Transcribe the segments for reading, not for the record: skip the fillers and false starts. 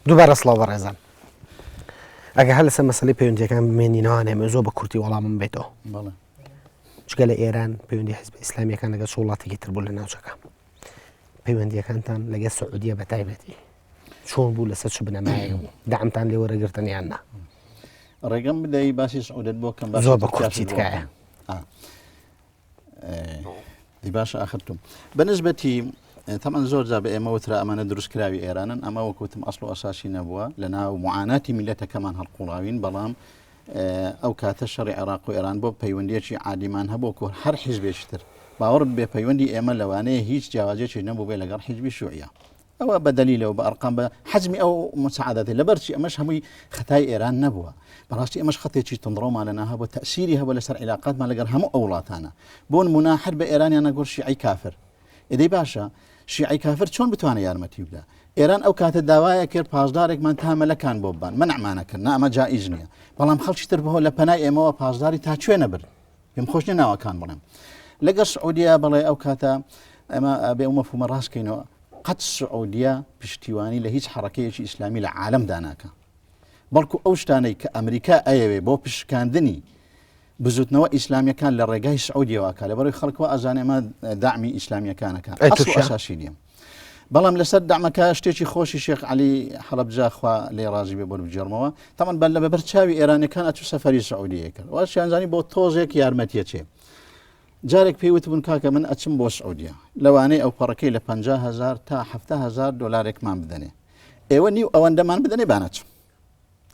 دووبارە سڵاو بەڕێزان. ئەگە هەر لەسەر مەسەلەی پەیوەندیەکان بمێنینەوە نێمە زۆر بە کورتی وەڵامم بێتەوە. بەڵێ. جگە لە ئێران پەیوەندی حزب ئیسلامیەکان لەگەڵ چ وڵاتێکی تر بوو لە ناوچەکە؟ پەیوەندیەکانتان لەگەڵ سعودیە بە تایبەتی چۆن بوو لەسەر چ بنەمایەک بوو؟ دەعمتان لێ وەرەگرتن یان نا؟ ڕێگەم بدەی باسی سعودت بۆ کەم زۆر بە کورتی تکایە. دی باشە ئاخر تۆ بەنسبەتی تەمان زۆر جا بە ئێمە وترا ئەمانە دروستکراوی ئێرانن ئەمە وەکوتم ئەسڵ و ئەساسی نەبووە لە ناو معاناتی میلەتەکەمان هەڵقوڵاوین بەڵام ئەو کاتە شەڕی عێراق و ئێران بۆ پەیوەندیەکی عادیمان هەبوو کۆ هەر حیزبێکی تر باوەڕ بێ پەیوەندی ئێمە لەوانەیە هیچ جیاوازێکی نەبوو بێ لەگەڵ حیزبی شوعە ئەوە بە دەلیلەوە بە ئەرقام بە حەجمی ئەو مساعدەتی لەبەرچی ئەمەش هەمووی خەتای ئێران نەبووە بەڕاستی ئەمەش خەتێکی تندڕۆمان لە ناهەبوو تەسیری هەبوو لەسەر عیلاقاتمان لەگەڵ هەموو ئەو وڵاتانە بۆ نمونە هەر بە ئێرانیان نەگۆر شیعی کافر ئێدەی باشە شیعی کافر چۆن بتوانێت یارمەتی بدا ئێران ئەو کاتە داوایە کرد پاسدارێکمان تا مەلەکان بۆ ببان مەنعمانە کرد نا ئەمە جائیز نییە بەڵام خەڵکی تر بەهۆ لە پەنای ئێمەوە پاسداری تا کوێ نەبرد پێم خۆش نیە ناوەکان بڵێم لەگەڵ سعودیە بەڵێ ئەو کاتە ئەمە بێ ئەو مەفهومە ڕاستکەینەوە قەت سعودیە پشتیوانی لە هیچ حەڕەکەیەکی ئیسلامی لە عالەمدا ناکە بەڵکو ئەو شتانەی کە ئەمریکا ئەیەوێ بۆ پشکاندنی بزوتنەوە ئیسلامیەکان لە ڕێگای سعودیەوەکە لەبەرەوەی خەڵکەوە ئەزانێ ئەمە دامی ئیسلامیەکانەکە ئەساسی نییە. بەڵام لەسەر دەعمەکە شتێکی خۆشی شێخ عەلی حەڵەبجە خوا لێ ڕازی بێ بۆ بگێڕمەوە تەمان بەر لە بەبەر چاوی ئێرانەکان ئەچوو سەفەری سعودیە کرد واشیان زانی بۆ تۆزێک یارمەتیە چێ جارێک پێی وتبوون کاکە من ئەچم بۆ سعودیە لەوانەیە ئەو پەڕەکەی لە 500هزار تا 7هزار دلارێکمان بدەنێ ئێوە نیو ئەوەندەمان بدەنێ بانەچم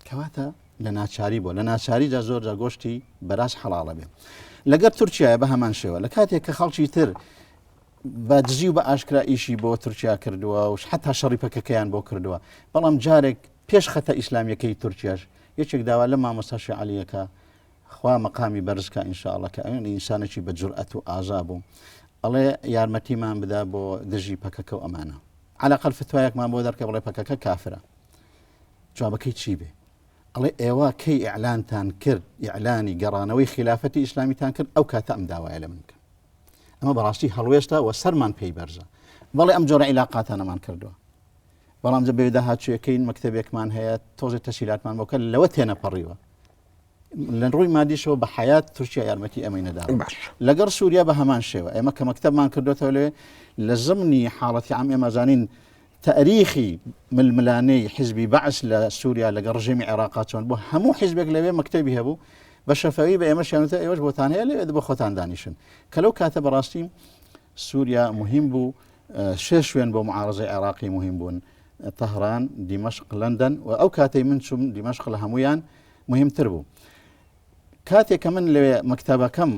کەواتە لە ناچاری بۆ لە ناچاریدا زۆر جا گۆشتی بەراز حەڵاڵە بێ لەگەر تورکیا بە هەمان شێوە لە کاتێک کە خەڵکی تر بە دزی و بە ئاشکرا ئیشی بۆ تورکیا کردووە و حتا شەڕی پەکەکەیان بۆ کردووە بەڵام جارێک پێش خەتە ئیسلامیەکەی تورکیاش یەکێک داوا لە مامۆستا شێعەلیەکە خوا مەقامی بەرزکە ئینشاءڵە کە ئەوێن ئینسانێکی بە جورئەت و ئازا بوو ئەڵێ یارمەتیمان بدا بۆ دژی پەکەکە و ئەمانە علاقل فتوایەکمان بۆ دەرکە بڵێ پەکەکە کافرە جوابەکەی چی بێ ئەڵێ ئێوە کەی ئیعلانتان کرد ئیعلانی گەڕانەوەی خلافەتی ئیسلامیتان کرد ئەو کاتە ئەم داوایە لە من بکەن ئەمە بەڕاستی هەڵوێستە و سەرمان پێی بەرزە بەڵێ ئەم جۆرە عیلاقاتانەمان کردووە بەڵام جە بێ داهاتوویەکەین مەکتەبێکمان هەیە تۆزێ تەسیلاتمان بۆکە لەوە تێنەپەڕیوە لە ڕووی مادیشەوە بە حیات تورکیا یارمەتی ئەمەی نەدا باش لەگەڵ سووریا بە هەمان شێوە ئێمە کە مەکتەبمان کردوێتەوە لێ لە زمنی حاڵەتی عام ئێمە زانین تەئریخی ململانێی حیزبی بەعس لە سووریا لەگەڵ ڕژێمی عێراقا چۆن بوو، هەموو حیزبێک لەوێ مەکتەبی هەبوو، بە شەفەوی بە ئێمەشیان وت ئێوەش بۆتان هەیە لەوێ بۆ خۆتان دانیشن. کە لەو کاتە بەڕاستی سووریا مهم بوو، سێ شوێن بۆ معارەزەی عێراقی مهم بوون، تەهران، دیمەشق، لەندەن و ئەو کاتەی من چووم دیمەشق لە هەموویان مهمتر بوو. کاتێک کە من لەوێ مەکتەبەکەم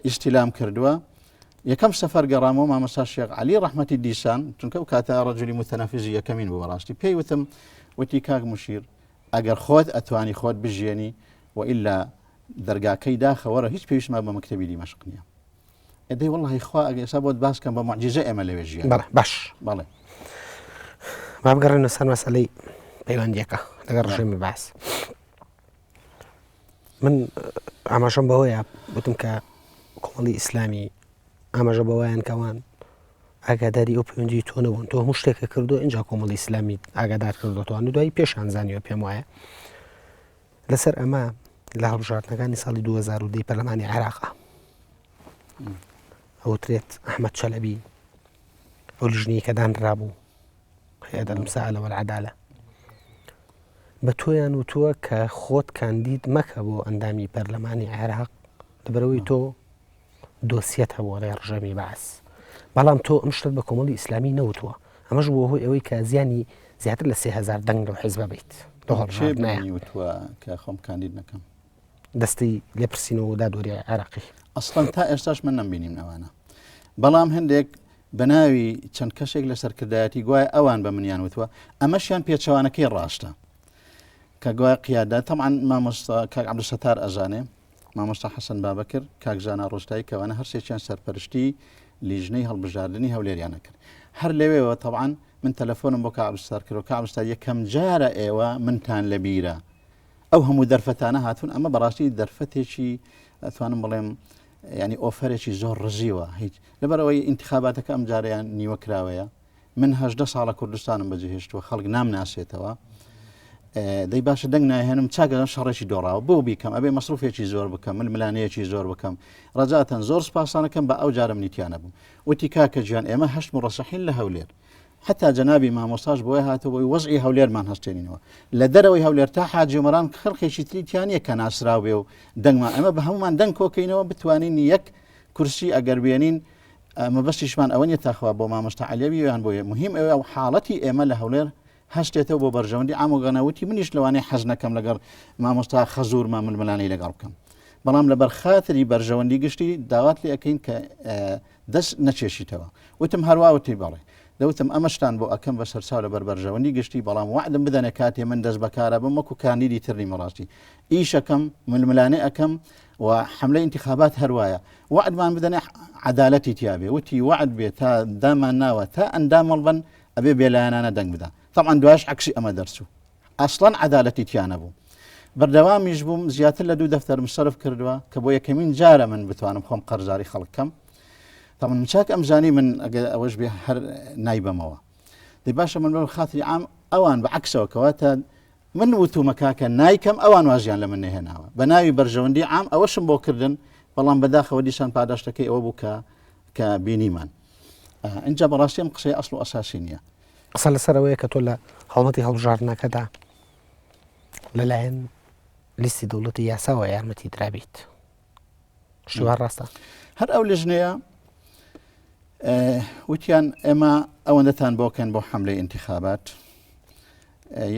ئیستیلام کردووە یەکەم سەفەر گەڕامەوە مامۆستا شێخ عەلی ڕەحمەتی دیسان چونکە ئەو کاتە ڕەجولی متەنەفزی یەکەمین بوو بەڕاستی پێی وتم وتی کاک مشیر ئەگەر خۆت ئەتوانی خۆت بژیێنی و ئیلا دەرگاکەی داخەوەرە هیچ پێویستمان بە مەکتەبی دیمەشق نییە ئەدەی وەڵی خوا ئەگە ئێستا بۆت باس کەم بە معجزە ئێمە لەوێ ژیان بەڵێ باش بەڵێ با بگەڕێنە سەر مەسەلەی پەیوەندیەکە لەگەڵ ڕژێمی بەعس من ئاماژەم بەوەیە وتم کە کۆمەڵی ئیسلامی ئاماژە بەوەیان کەوان ئاگاداری ئەو پەیوەندی تۆ نەبوون تۆ هەموو شتێکە کردو اینجا کۆمەڵی ئیسلامی ئاگادار کردوتوان و دوایی پێشان زانیوە پێم وایە لەسەر ئەمە لە هەڵبژاردنەکانی ساڵی 2010 پەرلەمانی عێراقا ئەوترێت ئەحمەد چەلەبی ئەو لیژنەی کە دانرابوو هەیئەت المساءلە والعدالە بە تۆیان وتووە کە خۆت کاندید مەکە بۆ ئەندامی پەرلەمانی عێراق لەبەرەوەی تۆ دۆسیەت هەبووە لای ڕژێمی بەعس بەڵام تۆ ئەم شتت بە کۆمەڵی ئیسلامی نەوتووە ئەمەش بووە هۆی ئەوەی کە زیانی زیاتر لە 3000 دەنگ لەو حیزبە بیت لەو هەڵبژاردنەیە. وتووە کە خۆم کاندید نەکەم؟ دەستەی لێپرسینەوە و دادوەری عێراقی. ئەسڵەن تا ئێستاش من نەمبینیم ئەوانە بەڵام هەندێک بە ناوی چەند کەسێک لە سەرکردایەتی گوایە ئەوان بە منیان وتووە ئەمەشیان پێچەوانەکەی ڕاستە کە گوایە قیادە تەمان مامۆستا کاک عەبدولستار ئەزانێ مامۆستا حەسەن بابەکر کاک زانا ڕۆستایی کەوانە هەرسێکیان سەرپەرشتی لیژنەی هەڵبژاردنی هەولێریانە کرد هەر لەوێوە تەبعەن من تەلەفۆنم بۆ کاک عەبدولستار کرد و کاک عەبدولستار یەکەم جارە ئێوە منتان لەبیرە ئەو هەموو دەرفەتانە هاتوون ئەمە بەڕاستی دەرفەتێکی ئەتوانم بڵێم ینی ئۆفەرێکی زۆر ڕزیوە هیچ لەبەرەوەی ئینتخاباتەکە ئەم جاریان نیوە کراوەیە. من 18 ساڵە کوردستانم بەجێهێشتووە خەڵک نامناسێتەوە دەی باشە دەنگ ناهێنم چاگەم شەڕێکی دۆڕاوە بۆ بیکەم ئەبێ مەسروفێکی زۆر بکەم من ملانەیەکی زۆر بکەم ڕەجاتەن زۆر سپاسانەکەم بە ئەو جارم نیتیانە بوو وتی کاکە گیان ئێمە هەشت مڕەشەحین لە هەولێر حتا جەنابی مامۆستاش بۆیە هاتووە بۆی وەزعی هەولێرمان هەستێنینەوە لە دەرەوەی هەولێر تا حاجی عومەران خەڵکێکی تری تیا نییە کە ناسراو بێ و دەنگمان ئەمە بە هەمومان دەنگ کۆکەینەوە بتوانین یەک کورسی ئەگەر بێنین مەبەستیشمان ئەوە نیە تاخوا بۆ مامۆستا عەلەوی یان بۆیە مهم ئەوە ئەو حاڵەتی ئێمە لە هەولێر هەستێتەوە بۆ بەرژەوەندی عام و گەنەوتی منیش لەوانەیە حەز نەکەم لەگەڵ مامۆستا خەزورما ململانێی لەگەڵ بکەم بەڵام لەبەر خاتری بەرژەوەندی گشتی داوات لێ ئەەکەین کە دەست نەکێشیتەوە. وتم هەروا وتی بەڵێ. دەوتم ئەمەشتان بۆ ئەکەم بە سەرچاو لەبەر بەرژەوەندی گشتی بەڵام وەعدم بدەنێ کاتێ من دەست بەکارەبم وەکو کاندیدی تر نیم ڕاستی ئیشەکەم ململانێ ئەکەم و حملەی ئینتخابات هەروایە وەعدمان بدەنێ عەدالەتی تیابێ وتی وەعد بێ تا دامان ناوە تا ئەندام هەڵبن ئەبێ بێلایەنانە دەنگ بدا طبعا دوایش عەکسی ئەمە دەرچوو ئەسڵەن عەدالەتی تیا نەبوو. بەردەوامیش بووم زیاتر لە دوو دەفتەرم سەرف کردووە کە بۆ یەکەمین جارە من بتوانم خۆم قەرزاری خەڵک کەم. تەمن من چاک ئەمزانی من ئەگەر ئەوەش بێ هەر نایبەمەوە. دەی باشە من بەم خاتری عام ئەوان بە عەکسەوە کەواتە من وتومە کاکە نایکەم ئەوان وازیان لە من نەهێناوە بە ناوی بەرژەوەندی عام ئەوەشم بۆ کردن بەڵام بەداخەوە دیسان پاداشتەکەی ئەوە بوو کە کە بینیمان ئینجا بەڕاستی ئەم قسەی ئەسڵ و ئەساسی نییە. قسە لەسەر ئەوەیە کە تۆ لە هەڵمەتی هەڵبژاردنەکەدا لەلایەن لیستی دەوڵەتی یاساوە یارمەتی درابیت شوار ڕاستە هەر ئەو لژنەیە وتیان ئێمە ئەوەندەتان بۆکەن بۆ حملەی انتخابات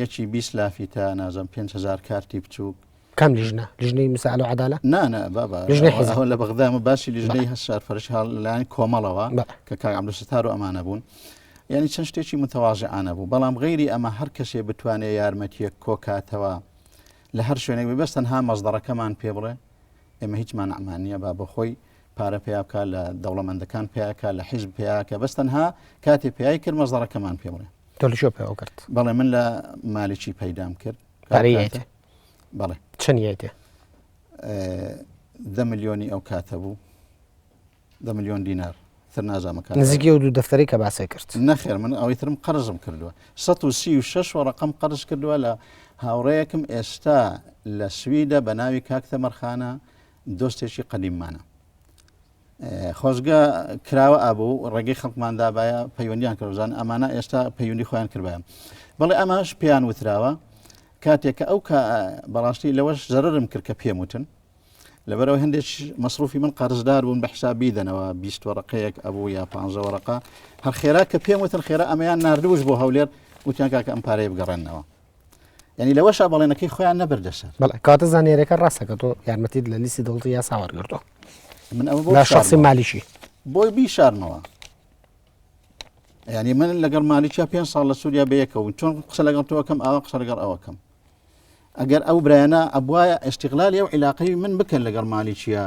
یەکی 20 لافیتە نازم 5هزار کارتی بچووک کام لیژنە؟ لیژنەی مساعلە و عەدالە؟ نا نا بابا لیژنەی حیزب ئەوە لە بەغدا ئەمە باسی لیژنەی هەست سەرپەرشت هاڵ لەلایەن کۆمەڵەوە کە کاک عەبدولستار و ئەمانە بوون یعنی چەند شتێکی متەواضعانە بوو بەڵام غەیری ئەمە هەر کەسێ بتوانێ یارمەتیەک کۆکاتەوە لە هەر شوێنێک بێ بەس تەنها مەزدەڕەکەمان پێ بڵێ ئێمە هیچ مانعمان نییە با بۆ خۆی پارە پیا بکا لە دەوڵەمەندەکان پیاکە لە حیزب پیاکە بەس تەنها کاتێ پیای کرد مەزدەڕەکەمان پێ بڵێ تۆ لە کوێ پێوە کرد؟ بەڵێ من لە مالکی پەیدام کرد پارەی یایتێ؟ بەڵێ. چەند یایتێ؟ دە ملیۆنی ئەو کاتە بوو دە ملیۆن دینار تر نازانم کات نزیکی ئەو دوو دەفتەرەی کە باسێ کرد. نەخێر من ئەوەی ترم قەرزم کردووە 136 وەڕقم قەرز کردووە لە هاوڕێیەکم ئێستا لە سویدە بە ناوی کاک تەمەرخانە دۆستێکی قەدیممانە. خۆزگە کراوە ئابوو ڕێگەی خەڵکمان دابایە پەیوەندیان کردزان ئەمانە ئێستا پەیوەندی خۆیان کردبایە بەڵێ ئەماش پێیان وتراوە کاتێک کە ئەو بەڕاستی لەوەش زەرم کرد کە پێم وتن لەبەرەوە هەندێک مەصروفی من قەرزدار بوون بە حساب بیدەنەوە 20 وەرەقەیەک ئەبوو یا پ وەرەقە هەر خێرا کە پێم وتن خێرا ئەمەیان نردبووش بۆ هەولێر وتیان کاکە ئەم پارەیە بگەڕێنەوە یعنی لەوەشا بەڵێنەکەی خۆیان نەبردە سەر. بەڵێ کەواتە زانیاریەکە ڕاستە کە تۆ یارمەتیت لە لیستی دەوڵەتی یاسا وەرگرتووە. من ئەوە بۆ لە شخصی مالیکی. بۆی بیشارمەوە. یعنی من لەگەڵ مالیکیا پێ ساڵ لە سووریا بەیەکەوە چۆن قسە لەگەڵ تۆکەم ئاوا قسە لەگەڵ ئەوەکەم ئەگەر ئەو برایانە ئەبواە ئەشتیغلالی ئەو عیلاقەی من بکەن لەگەڵ مالیکیە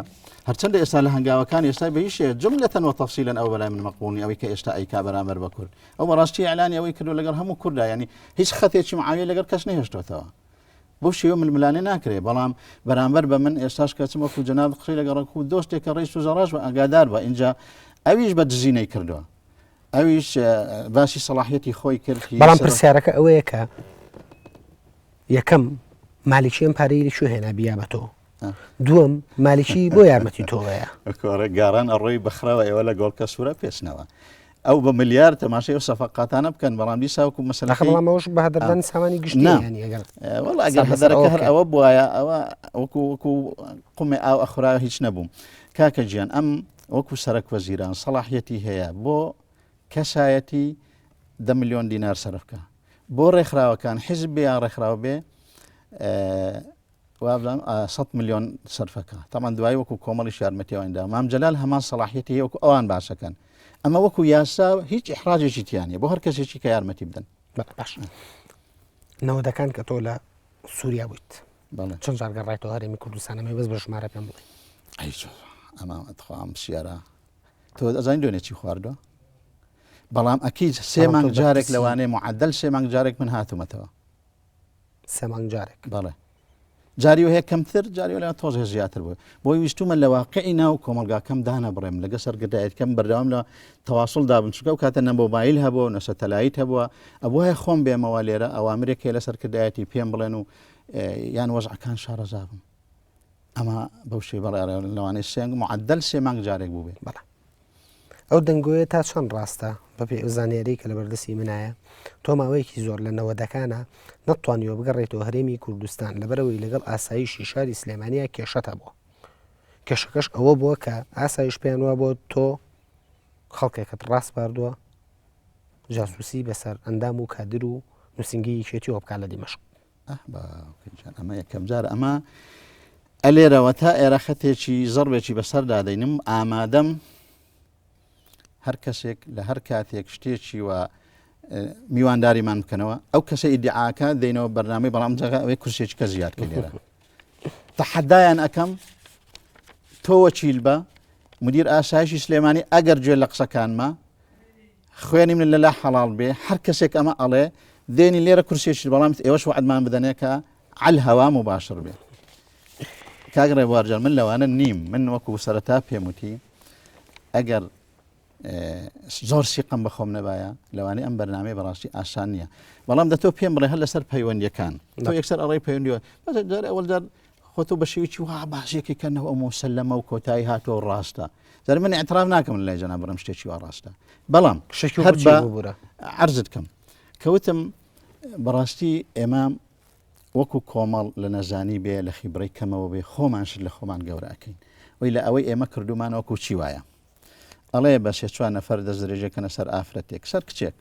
هەرچەندە ئێستا لە هەنگاوەکان ئێستا بە هیچ جملەتەن و تەفسیلەن ئەو بەلای من مەقبوڵنی ئەوەی کە ئێستا ئەیکا بەرامبەر بە کورد ئەو بەڕاستی ئیعلانی ئەوەی کردو لەگەڵ هەموو کوردا ینی هیچ خەتێکی معاویە لەگەڵ کەس نەهێشتۆتەوە بۆ شێوە ململانێ ناکرێ بەڵام بەرامبەر بە من ئێستاش کەچم وەکو جەناب قسەی لەگەڵ ڕکو دۆستێکە ڕیس و زەڕاش بە ئاگادار بە اینجا ئەویش بە دزینەی کردووە ئەویش باسی سەڵاحیەتی خۆی کرد بەڵام پرسیارەکە ئەوەیە کە یەکەم مالیکی ئەم پارەی لە کوێ هێنا بیا بە تۆ دووەم مالیکی بۆ یارمەتی تۆەیە کۆڕە گاڕان ئەڕۆی بەخراوە ئێوە لە گۆڵکە سوورە پێچنەوە ئەو بە ملیار تەماشای ئەو سەفقاتانە بکەن بەڵام دیساوکو مەسەلەکە بەڵام ئەوش بە هەدەردانی سامانی گشتی ئەگەر وەڵا ئەگەر هەدەرەکە هەر ئەوە بواە ئەوە وەکو وەکو قومێ ئاو ئەخورا هیچ نەبووم کاکە گیان ئەم وەکو سەرەک وەزیران سەڵاحیەتی هەیە بۆ کەسایەتی دە ملیۆن دینار سەرف کە بۆ ڕێکخراوەکان حیزب بێ یان ڕێکخراو بێ وابزانم 100 ملیۆن سەرفەکە تامان دوای وەکو کۆمەڵی یارمەتیوان دا مام جەلال هەمان سەڵاحیەتی هەیە وەکو ئەوان باسەکەن ئەمە وەکو یاسا هیچ ئیحراجێکی تیانە بۆ هەر کەسێکی کە یارمەتی بدەن باش نەوەدەکان کە تۆ لە سووریا بوویت چەند جار گەڕایتەوە هەرێمی کوردستان ئەمەی بەس بە ژمارە پێم بڵێ ئەمە تخوام پرسیارە تۆ ئەزانی دوێنێ چی خواردووە بەڵام ئەکید سێ مانگ جارێک لەوانەیە معدل سێ مانگ جارێک من هاتوومەتەوە سێ مانگ جارێک بەڵێ. جاری هەیە کەمتر جاری لە تۆزێ زیاتر بوو بۆی ویستومە لە واقعی ناو کۆمەلگاکەم دانەبڕێم لەگە سەرگردایەتکەم بەردەوام لە تەواصل دابم چونکە ئەو کاتە نە مۆبایل هەبووە نە سەتەلایت هەبووە ئەبوایە خۆم بێمەوە لێرە ئەوامرێک هەیە لە سەرکردایەتی پێم بڵێن و یان وەزعەکان شارەزا بم ئەمە بەو شێ بەڵێ لەوانەیە سێنگ معدل سێ مانگ جارێک بوو بێ بەڵێ ئەو دەنگۆیە تا چەند ڕاستە بەپێی ئەو زانیاری کە لە بەردەستی منایە تۆ ماوەیەکی زۆر لە نەوەدەکانە نەتوانیوە بگەڕێتەوە هەرێمی کوردستان لەبەرەوەی لەگەڵ ئاسایشی شاری سلێمانیا کێشەت هەبووە کێشەکەش ئەوە بووە کە ئاسایش پێیان وا بۆ تۆ خەڵکێکت ڕاسپاردووە جاسوسی بەسەر ئەندام و کادر و نووسنگی یەکێتیەوە بکات لە دیمەشق. ئەمە یەکەم جار ئەمە ئەلێرەوە تا ئێرە خەتێکی زەڕبێکی بەسەردا دەینم ئامادەم هەر کەسێک لە هەر کاتێک شتێکی و میوانداریمان بکەنەوە ئەو کەسە ئیدعاکە دەینەوە بەرنامەی بەڵام جەغا ئەوەی کورسێکی کە زیاد کە لێرە تەحەدایان ئەەکەم تۆ وەکیل بە مدیر ئاسایشی سلێمانی ئەگەر گوێ لە قسەکانمە خوێنی من لەلا حەڵاڵ بێ هەر کەسێک ئەمە ئەڵێ دێنی لێرە کورسێکی بەڵام ئێوەش وعدمان بدەنێ کە عەل هەوا مباشر بێ کاک ڕێبوار جان من لەوانە نیم من وەکو سەرەتا پێم وتی ئەگەر زۆر سیقم بەخۆم نەبایە لەوانەیە ئەم بەرنمەی بەڕاستی ئاسان نییە بەڵام دەتۆ پێم بڵێ هەر لەسەر پەیوەندیەکان تۆ یەکسەر ئەڕێی پەیوەندیوە ئەوەجار خۆ تۆ بە شێوەیەکی وا باسێکی کەنەوە ئەو مسلمە و کۆتایی هاتووە و ڕاستە جار من اعتراف ناکەم لای جەناب بڕم شتێکی وا ڕاستە بەڵام شەکی هەر بە عەرزت کەم کەوتم بەڕاستی ئێمە وەکو کۆمەڵ لە نەزانی بێ لە خیبرەی کەمەوە بێ خۆمان شت لە خۆمان گەورە ئەکەین وی لە ئەوەی ئێمە کردومان وەکو چی وایە ئەڵێ بە سێ چوار نەفەر دەست درێژەکەنە سەر ئافرەتێک سەر کچێک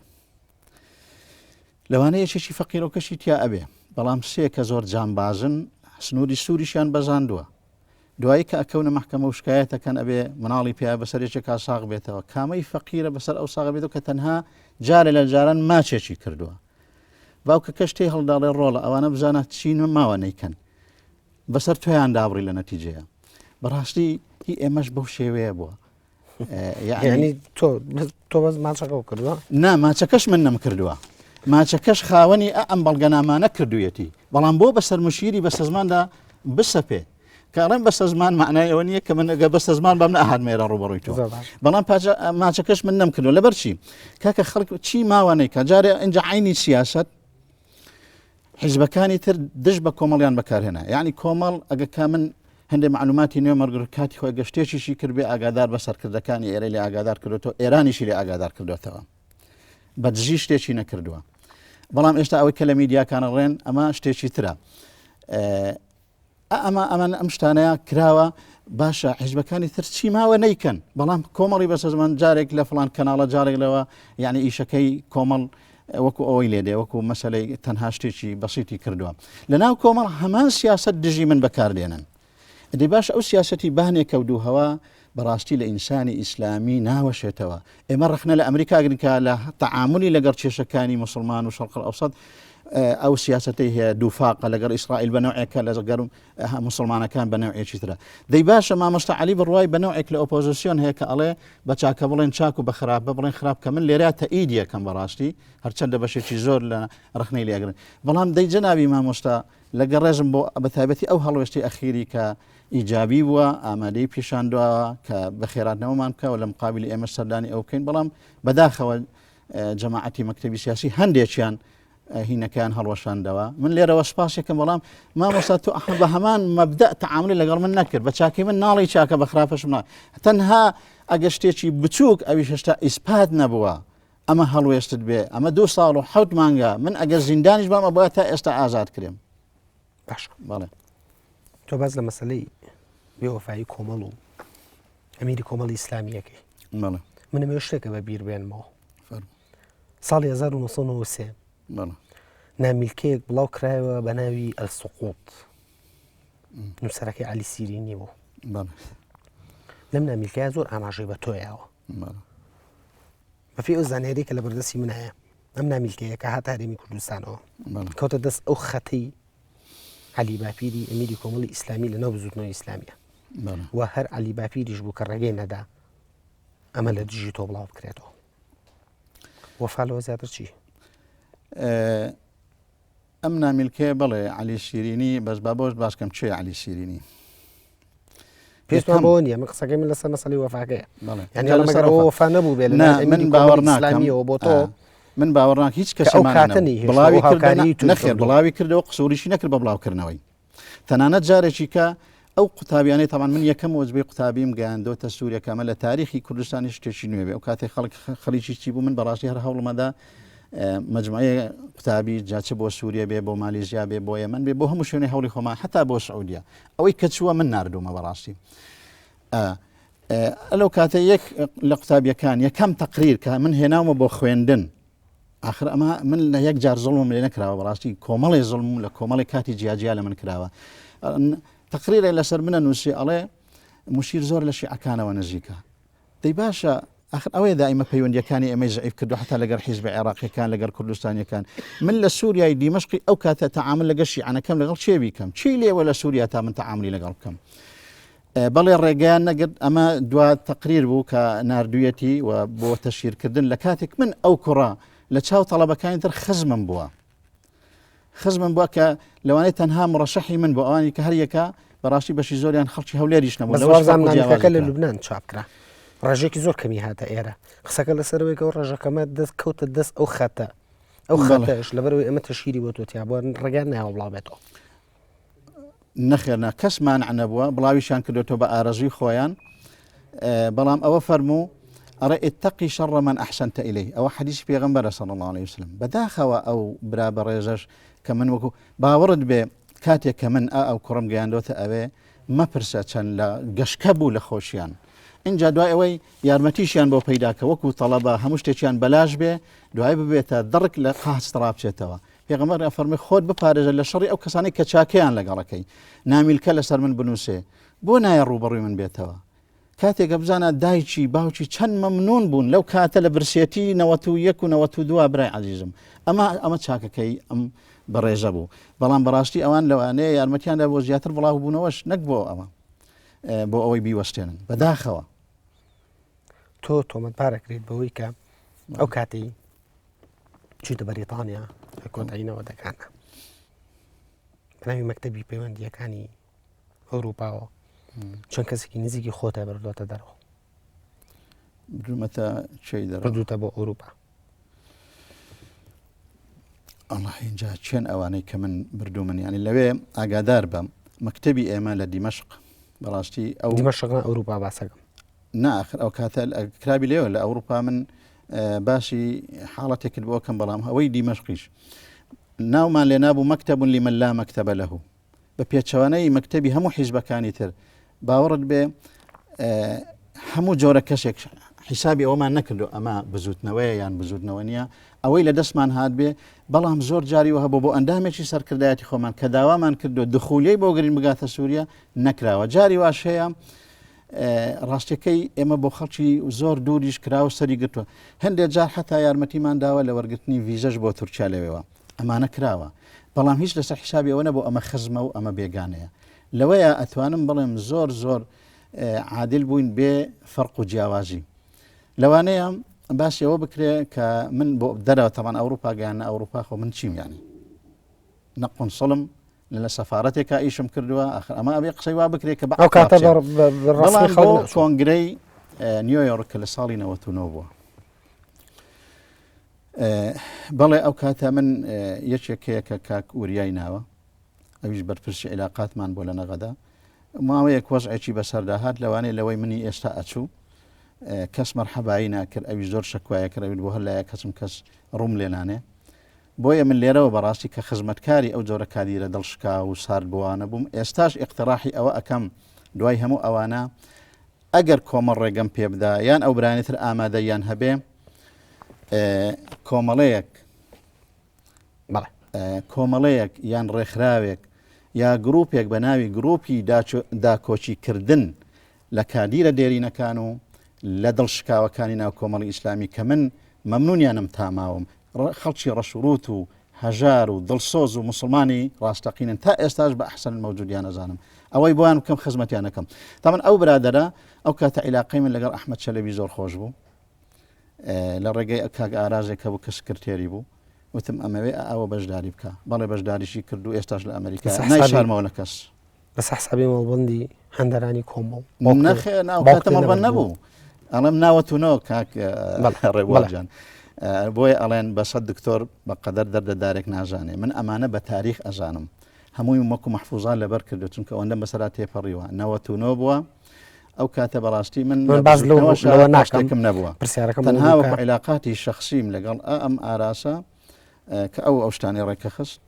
لەوانەیە یەکێکی فەقیرۆکەشی تیا ئەبێ بەڵام سێ کە زۆر جامبازن سنووری سووریشیان بەزاندووە دوایی کە ئەکەونە مەحکەمە و شکایەتەکەن ئەبێ مناڵی پیا بەسەر یەکێکا ساغ بێتەوە کامەی فەقیرە بەسەر ئەو ساغ بێتەوە کە تەنها جارێ لە جاران ماچێکی کردووە باوکەکەش تێی هەڵداڵێ ڕۆڵە ئەوانە بزانە چین ماوە نیکەن بەسەر تۆیان دابڕی لە نەتیجەیە بەڕاستی هی ئێمەش بەو شێوەیە بووە یعنی تۆ تۆ بەس ماچەکە کردووە نا ماچەکەش من نەم کردووە ماچەکەش خاوەنی ئەم بەڵگەنامانە کردویەتی بەڵام بۆ بەسەر مشیری بە سەزماندا بسەپێ کاڵێن بە سەزمان معنای ئەوە نییە کە من ئەگە بە سەزمان بەم نەهات مێرە ڕوبەڕووی تۆ بەڵام ماچەکەش من نەم کردو لەبەر چی کاکە خەڵک چی ماوانەی کە جارێ ئینجا عینی سیاست حیزبەکانی تر دژ بە کۆمەڵیان بەکارهێنا یعنی کۆمەڵ ئەگە کا من هەندێک معلوماتی نوێ مەرگر کاتی خۆی گەشتێکیشی کرد بێ ئاگادار بە سەرکردەکانی ئێرە لێ ئاگادار کردوەوە ئێرانیشی لێ ئاگادار کردوێتەوە بە دژی شتێکی نەکردووە بەڵام ئێستا ئەوەی کە لە میدیاکانە ڕێن ئەمە شتێکی ترە ئەمە ئەمە ئەم شتانەیە کراوە باشە حیزبەکانی تر چی ماوە نیکەن بەڵام کۆمەڵی بەسەزمان جارێک لە فلان کەناڵە جارێک لەوە یعنی ئیشەکەی کۆمەڵ وەکو ئەوەی لێدێ وەکو مەسلەی تەنها شتێکی بەسیتی کردووە لە ناو کۆمەڵ هەمان سیاست دژی من بەکاردێنن دەی باش ئەو سیاسەتی بانێکە و دووهوا بەڕاستی لە ئینسانی ئیسلامی ناوەشێتەوە ئێمە ڕەخنە لە ئەمریکا گرن کە لە تەعاملی لەگەڵ کێشەکانی مسلمان و شەرق ئەوسەد ئەو سیاستەی هەیە دووفاقە لەگەڵ ئیسرائیل بە نەوعێکە لەگەڵ مسلمانەکان بە نەوعێکی ترە دەی باشە مامۆستا علی بڕوای بە نەوعێک لە ئۆپۆزیسیۆن هەیە کە ئەڵێ بە چاکە بڵێن چاک و بە خراپ بە بڵێن خراپ کە من لێرە تەئید یەکەم بەڕاستی هەرچەندە بەشێکی زۆر لە ڕخنەی لێگرن بەڵام دەی جەنابی مامۆستا لەگەڵ ڕێزم بۆ بەتایبەتی ئەو هەڵوێستی ئەخیری کە ئیجابی بووە ئامادەی پیشانداوە کە بەخێراتنەوەمان بکە و لە مقابلی ئێمە سەردانی ئەو بکەین بەڵام بەداخەوە جەماعەتی مەکتەبی سیاسی هەندێکیان هینەکەیان هەڵوەشاندەوە من لێرەوە سپاسێکم بەڵام مامۆستا تۆ بە هەمان مەبدە تعاملی لەگەڵ من نەکرد بە چاکەی من ناڵی چاکە بە خراپەشم نا تەنها ئەگە شتێکی بچووک ئەویش هێشتا ئیسپات نەبووە ئەمە هەڵوێستت بێ ئەمە دو ساڵ و حەوت مانگە من ئەگەر زیندانیش بام ئەبوایە تا ئێستا ئازاد کرێم باش بەڵێ تۆ باز لە مەسلەی بێوەفایی کۆمەڵ و ئەمیری کۆمەڵی ئیسلامیەکەی بەڵێ منم شتێکە بە بیر بێنمەوە ساڵی 1993 نامیلکەیەک بڵاو کرایەوە بە ناوی ئەلسقوط نووسەرەکەی علی سیرینی بوو لەم نامیلکەیە زۆر ئاماژەی بە تۆیاوە بەپێی ئەو زانیاریەی کە لە بەردەستی من هەیە ئەم نامیلکەیە کە هاتە هەرێمی کوردستانەوە کەوتە دەست ئەو خەتەی عەلی باپیری ئەمیری کۆمەڵی ئیسلامی لە ناو بزوتنەوەی ئیسلامیە و هەر عەلی باپیریش بوو کە ڕێگەی نەدا ئەمە لە دژی تۆ بڵاو بکرێتەوە وەفا لەوە زیاتر چی؟ ئەم نامیلکەیە بەڵێ عەلی شیرینی بەس با بۆش باس کەم کێیە عەلی شیرینی. پێستان بۆ نییە من قسەکەی من لەسەر مەسەلەی وەفاکەیە یعنی لەسەر وەفا نەبوو بێ لە من باوەڕ ناکەمیەوە بۆ تۆ من باوەڕ ناکەم هیچ کەس بڵاوی کردنی نەخێر بڵاوی کردەوە قسوریشی نەکرد بە بڵاوکردنەوەی تەنانەت جارێکی کە ئەو قوتابیانەی تاوان من یەکەم وەجبەی قوتابیم گەیاندۆتە سووریە کە ئەمە لە تاریخی کوردستانی شتێکی نوێ بێ ئەو کاتێک خەڵک خەڵیکی چی بوو من بەڕاستی هەر هەوڵمەدا مجموعەیە قوتابی جا چ بۆ سووریە بێ بۆ مالیزیا بێ بۆ یەمەن بێ بۆ هەموو شوێنێ هەوڵی خۆمان حتا بۆ سعودیە ئەوەی کە چووە من ناردومە بەڕاستی ئەلو کاتە یەک لە قوتابیەکان یەکەم تەقریر کە من هێناومە بۆ خوێندن ئاخر ئەمە من لە یەک جار زوڵمم لێ نەکراوە بەڕاستی کۆمەڵی زوڵم لە کۆمەڵی کاتی جیاجیا لە من کراوە تەقریرێ لەسەر منە نووسی ئەڵێ مشیر زۆر لە شیعەکانەوە نزیکە دەی باشە ئەخر ئەوەیە دائیمە پەیوەندیەکانی ئێمەی زعیف کردو حتا لەگەر حیزب عێراقیەکان لەگەر کوردستانیەکان من لە سووریای دیمەشقی ئەو کاتە تەعامل لەگەر شیعەنەکەم لەگەڵ چێ بیکەم چی لێوە لە سووریا تا من تەعاملی لەگەڵ بکەم بەڵێ ڕێگەیان نەگرت ئەمە دوا تەقریر بوو کە ناردوویەتی و بۆ تەشهیرکردن لە کاتێک من ئەو کوڕە لە چاو تەڵەبەکانی تر خزمم بووە خزمم بووە کە لەوانەیە تەنها مڕەشەحی من بۆ ئەوانی کە هەریەکە بەڕاستی بەشی زۆریان خەڵکی هەولێریش نەبوو لەوەش زانام نامیلکەکە لە لوبناان چاپ کرا ڕێژێکی زۆر کەمی هاتە ئێرە قسەکە لەسەرەوەی کە ڕێژەکەمە دەست کەوتە دەست ئەو خەتە ئەو خەتەش لەبەرەوەی ئەمە تەشهیری بۆ تۆ تیا بووە ڕێگان نایەوە بڵاو بێتەوە نەخێر نا کەس مانع نەبووە بڵاویشیان کردوێتەوە بە ئارەزوی خۆیان بەڵام ئەوە فەرموو ئەڕێ اتقی شەڕ من ئەحسنت ئیلی ئەوە حەدیثی پێغەمبەرە صلی الله علیه وسلم بەداخەوە ئەو برا بەڕێزەش کە من وەکو باوەڕت بێ کاتێک کە من ئا ئەو کوڕم گەیاندۆتە ئەوێ مەپرسە چەند لە گەشکە بوو لە خۆشیان اینجا دوای ئەوەی یارمەتیشیان بۆ پەیدا کە وەکو تەڵەبە هەموو شتێکیان بەلاش بێ دوای ببێتە دڕک لە قاچ ڕابچێتەوە پێغەمبەر ئەفەرمێ خۆت بپارێزە لە شەڕی ئەو کەسانەی کە چاکەیان لەگەڵەکەی نامیلکە لەسەر من بنووسێ بۆ نایە ڕووبەڕووی من بێتەوە کاتێکە بزانە دایکی باوکی چەند مەمنون بوون لەو کاتە لە برسێتی 91 و 92 برای عزیزم ئەمە ئەمە چاکەکەی ئەم بەڕێزە بوو بەڵام بەڕاستی ئەوان لەوانەیە یارمەتیاندا بۆ زیاتر بڵاو بوونەوەش نەک بۆ ئەوە بۆ ئەوەی بیوەستێنن بەداخەوە تۆ تۆمەتبارەکرێت بەوەی کە ئەو کاتەی چوویتە بەریتانیا لە کۆتایی نەوەدەکانە بەناوی مەکتەبی پەیوەندیەکانی ئەوروپاوە چەند کەسێکی نزیکی خۆتە بردوتە دەرەوە بردومەتە چی دەرەوە بردوتە بۆ ئەوروپا ئەڵا اینجا چێن ئەوانەی کە من بردوو من ینی لەوێ ئاگادار بم مەکتەبی ئێمە لە دیمەشق بەڕاستی ئەو دیمەشق ئەوروپا باسەکەم نا ئاخر ئەو کاتە کرابی لێوە لە ئەوروپا من باسی حاڵەتێکت بۆ کەم بەڵام ئەوەی دیمەشقیش ناومان لێ نابوو مەکتەبون لمن لا مەکتەبە لەه بە پێچەوانەی مەکتەبی هەموو حیزبەکانی تر باوەڕت بێ هەموو جۆرە کەسێک حیسابی ئەومان نەکردو ئەمە بزوتنەوەیە یان بزوتنەوە نییە ئەوەی لە دەستمان هاات بێ بەڵام زۆر جاری وە هەبوو بۆ ئەندامێکی سەرکردایەتی خۆمان کە داوامان کردو دخولیەی بۆ گرین بگاتە سووریا نەکراوە جاری واش هەیە ڕاستیەکەی ئێمە بۆ خەڵکی زۆر دووریش کراوە سەری گرتووە هەندێک جار حتا یارمەتیمان داوە لە وەرگرتنی ڤیزەش بۆ تورکیا لەوێوە ئەمانە کراوە بەڵام هیچ لەسەر حیسابی ئەوە نەبوو ئەمە خزمە و ئەمە بێگانەیە لەوەیە ئەتوانم بڵێم زۆر زۆر عادل بووین بێ فەرق و جیاوازی لەوانەیە باسی ئەوە بکرێ کە من بۆ دەرەوە تەمان ئەوروپا گەیانە ئەوروپا خۆ من چیم یانی نە قونسڵم نە لە سەفارەتێکا ئیشم کردووە ئەخر ئەمە ئەبێ قسەی وا بکرێت کە بە ئەو کاتە بەڵام بۆ کۆنگرەی نیویۆرک کە لە ساڵی 99 بووە بەڵێ ئەو کاتە من یەکێک هەیە کە کاک وریای ناوە ئەویش بەرپرسی عیلاقاتمان بۆ لە نەغەدا ماوەیەک وەزعێکی بەسەردا هات لەوانەیە لەوەی منی ئێستا ئەچوو کەس مەرحەبایی ناکرد ئەوی زۆر شکوایە کرد ئەوی بۆ هەر لایە کەسم کەس ڕووم لێنانێ بۆیە من لێرەوە بەڕاستی کە خزمەتکاری ئەو جۆرە کادیرە دڵشکاو و ساردبووانە بووم، ئێستاش ئیقتراحی ئەوە ئەکەم دوای هەموو ئەوانە ئەگەر کۆمەڵ ڕێگەم پێ بدا یان ئەو برایانی تر ئامادەییان هەبێ کۆمەڵەیەک بەڵێ کۆمەڵەیەک یان ڕێکخراوێک یا گروپێک بە ناوی گروپی داکۆکیکردن لە کادیرە دێرینەکان و لە دڵشکاوەکانی ناو کۆمەڵی ئیسلامی کە من مەمنونیانم تا ماوم خەڵکی ڕەشوڕووت و هەژار و دڵسۆز و موسڵمانی ڕاستەقینن تا ئێستاش بە ئەحسەن المەوجودیان ئەزانم ئەوەی بۆیان بکەم خزمەتیان ئەکەم تامان ئەو برادەرە ئەو کاتە عیلاقەی من لەگەڵ ئەحمەد چەلەبی زۆر خۆش بوو لە ڕێگەی کاک ئارازێک هەبوو کە سکرتێری بوو. وتم ئەمەوێ ئەوە بەشداری بکە بەڵێ بەشداریشی کرد و ئێستاش لە ئەمریکا نایشارمەوە لە کەس. بەس حسابی مەڵبەندی هەندەرانی کۆمەڵ نەخێ ناوکاتە مەڵبەند نەبوو ئەڵێم ناوەتونەوە کاک ڕێبوارجان بۆیە ئەڵێن بەسە دکتۆر بە قەدەر دەردەدارێک نازانێ من ئەمانە بە تاریخ ئەزانم هەمووی وەکو مەحفوزان لەبەر کردو چونکە ئەوەندەم بەسەرا تێپەڕیوە 99 بووە ئەو کاتە بەڕاستی من باز لەوە ناشتێکم نەبووە پرسیارەکەم تەنها وەکو عیلاقاتی شخصیم لەگەڵ ئەم ئاراسە کە ئەو ئەو شتانەی ڕێکەخست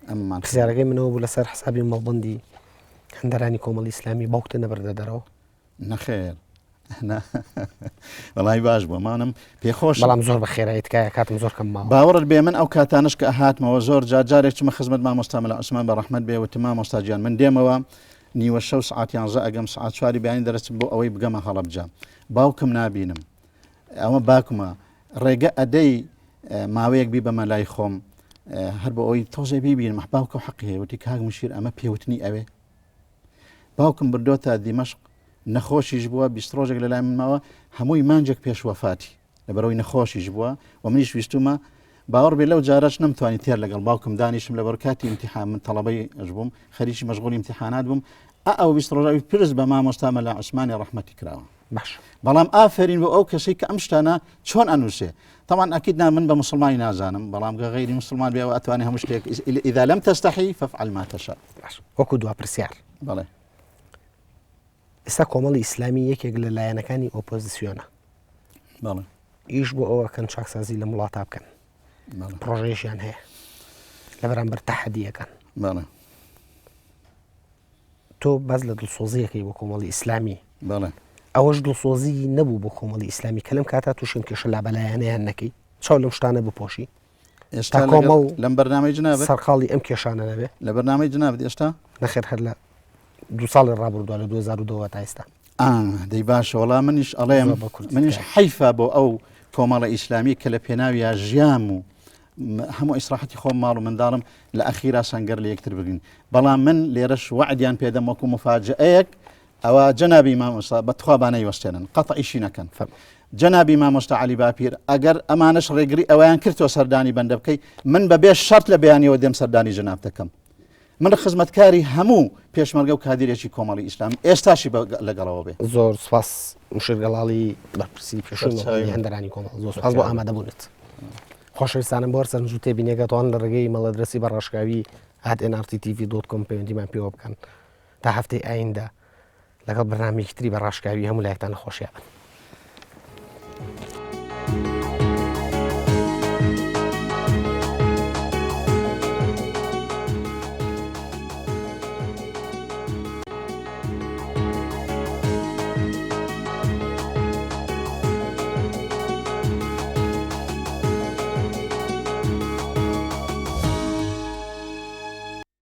ئەممان پرسیارەکەی منەوە بوو لەسەر حسابی مەڵبندی هەندەرانی کۆمەڵی ئیسلامی باوکتە نەبردە دەرەوە نەخێر وەڵی باش بوو مانم پێخۆش بەڵام زۆر بە خێرایی تکایە کاتم زۆر کەم ماوە باوەڕت بێ من ئەو کاتانش کە هاتمەوە زۆر جار جارێک چمە خزمەت مامۆستا مەلا عوسمان بە ڕەحمەت بێ وتم مامۆستا گیان من دێمەوە نیوە شەو سعات یانزە ئەگەم سعات چواری بەیانی دەرەچم بۆ ئەوەی بگەمە هەڵەبجە باوکم نابینم ئەوە باکمە ڕێگە ئەدەی ماوەیەک بی بەمە لای خۆم هەر بۆ ئەوەی تۆزێ بیبینم باوکە حەقی هەیە وتی کاک مشیر ئەمە پێوتنی ئەوێ باوکم بردۆتە دیمەشق نەخۆشیش بووە 20 ڕۆژێک لە لای من ماوە هەمووی مانجێک پێش وەفاتی لەبەرەوەی نەخۆشیش بووە و منیش ویستومە باوەڕ بێ لەو جارەش نەمتوانی تێر لەگەڵ باوکم دانیشم لەبەر کاتی امتحان من تەڵەبەی ئەش بووم خەریکی مەشغولی امتحانات بووم ئە ئەو 20 ڕۆژەوی پرس بە مامۆستا مەلا عوسمانی ڕەحمەتی کراوە باش بەڵام ئافرین بۆ ئەو کەسەی کە ئەم شتانە چۆن ئەنووسێ طبعا ئەکید نا من بە مسلمانی نازانم بەڵام گە غەیری مسلمان بێ ئەتوانێ هەموو شتێک اذا لم تستحي فافعل ما تشاء باش وەکو دوا پرسیار بەڵێ ئێستا کۆمەڵی ئیسلامی یەکێک لە لایەنەکانی ئۆپۆزیسیۆنە بەڵێ ئیش بۆ ئەوە کەن چاکسازی لە وڵاتا بکەن پرۆژەیەشیان هەیە لە بەرامبەر تەحەدیەکان بەڵێ تۆ باس لە دڵسۆزیەکەی بۆ کۆمەڵی ئیسلامی بەڵێ ئەوەش دڵسۆزی نەبوو بۆ کۆمەڵی ئیسلامی کە لەم کاتا تووشم کێشە لابەلایەنەیان نەکەی چاو لەم شتانە بپۆشی ئێستا کۆمەڵ لەم بەرنامەی جنابت سەرقاڵی ئەم کێشانە نەبێ لە بەرنامەی جنابت ئێستا نەخێر هەر لە دو ساڵی ڕابردووە لە 2002 تا ئێستا دەی باشە وەڵا منیش ئەڵێم منیش حەیفە بۆ ئەو کۆمەڵە ئیسلامی کە لە پێناویا ژیام و هەموو ئیسراحەتی خۆم ماڵ و منداڵم لە ئەخیرا سەنگەر لە یەکتر بگرین بەڵام من لێرەش وعدیان پێدەم وەکو مفاجئەیەک ئەوە جەنابی مامۆستا بەتخوا با نەیوەستێنن قەتعیشی نەکەن فەرموو جەنابی مامۆستا عەلی باپیر ئەگەر ئەمانەش ڕێگری ئەویان کرد تۆ سەردانی بەندە بکەی من بە بێ شەرت لە بەیانیەوە دێم سەردانی جەناب دەکەم من خزمەتکاری هەموو پێشمەرگە و کادیرێکی کۆمەڵی ئیسلام ئێستاشی لەگەڵەوە بێ. زۆر سپاس مشیر گەڵاڵی بەرپرسی پێشووی هەندەرانی کۆمەڵ زۆر سپاس بۆ ئامادەبوونت. خۆشەویستانم بۆ هەر سەرنج و تێبینێک دەتوانن لە ڕێگەی ئیمەڵ ئەدرەسی بە ڕاشکاوی @nrttv.com پەیوەندیمان پێوە بکەن. تا هەفتەی ئایندە لەگەڵ بەرنامەیەکی تری بە ڕاشکاوی هەموو لایەکتان لە خۆشیا بن.